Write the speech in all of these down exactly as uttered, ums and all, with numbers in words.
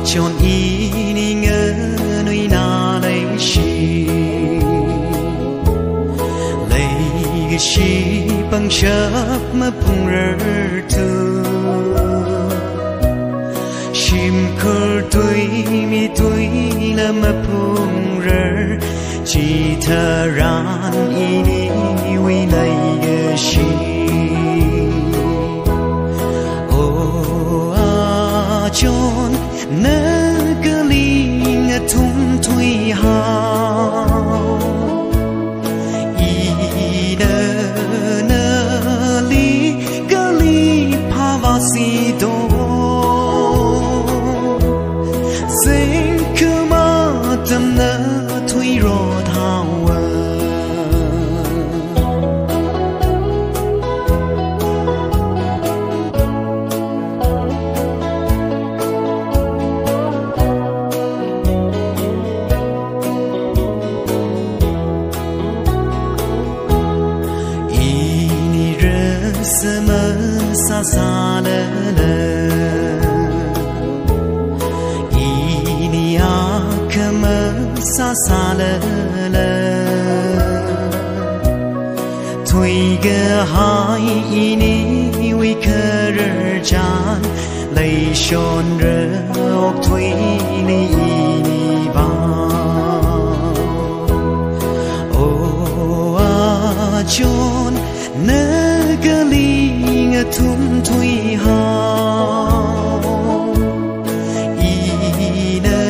Chon ini nganuina leishi, leikashi pangshap maphungrarthu, shimkhur tui mi tuila maphungrar, chitharan iniwui leikashi. O achon, na kali ngathumthuihao. Ina nali kali phāvāsido, zingkum atamna thuirot haowa. Ini rāsā masāsālala, ini akha masāsālala, thuikahai iniwui khararchan, leishonra okthuili ini vang. O achon, na kali ngathumthuihao. Ina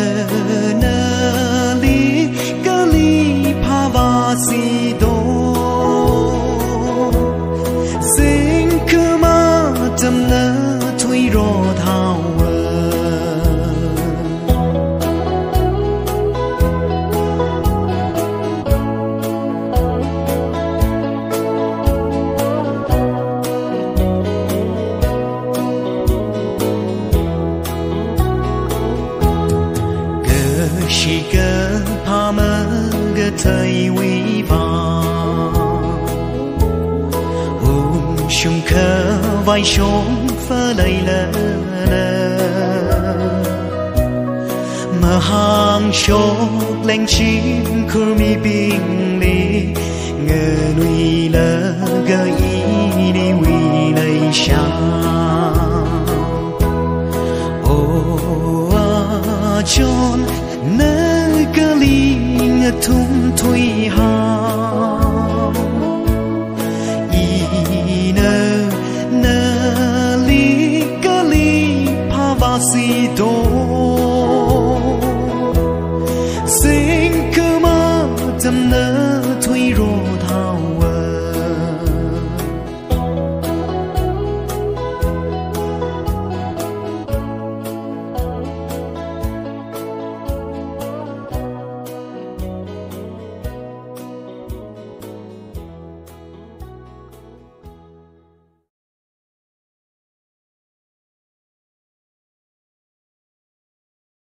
nali kali phāvāsido, zingkum atamna thuirot haowa. Kashi kaphā makatheiwui vang, ungshung khavai shongfa leilala, mahāngshok lengchim khurmibingli nganuilaga iniwui leisha. O achon, na kali ngathumthuihao. Ina nali kali phāvāsido, zingkum atamna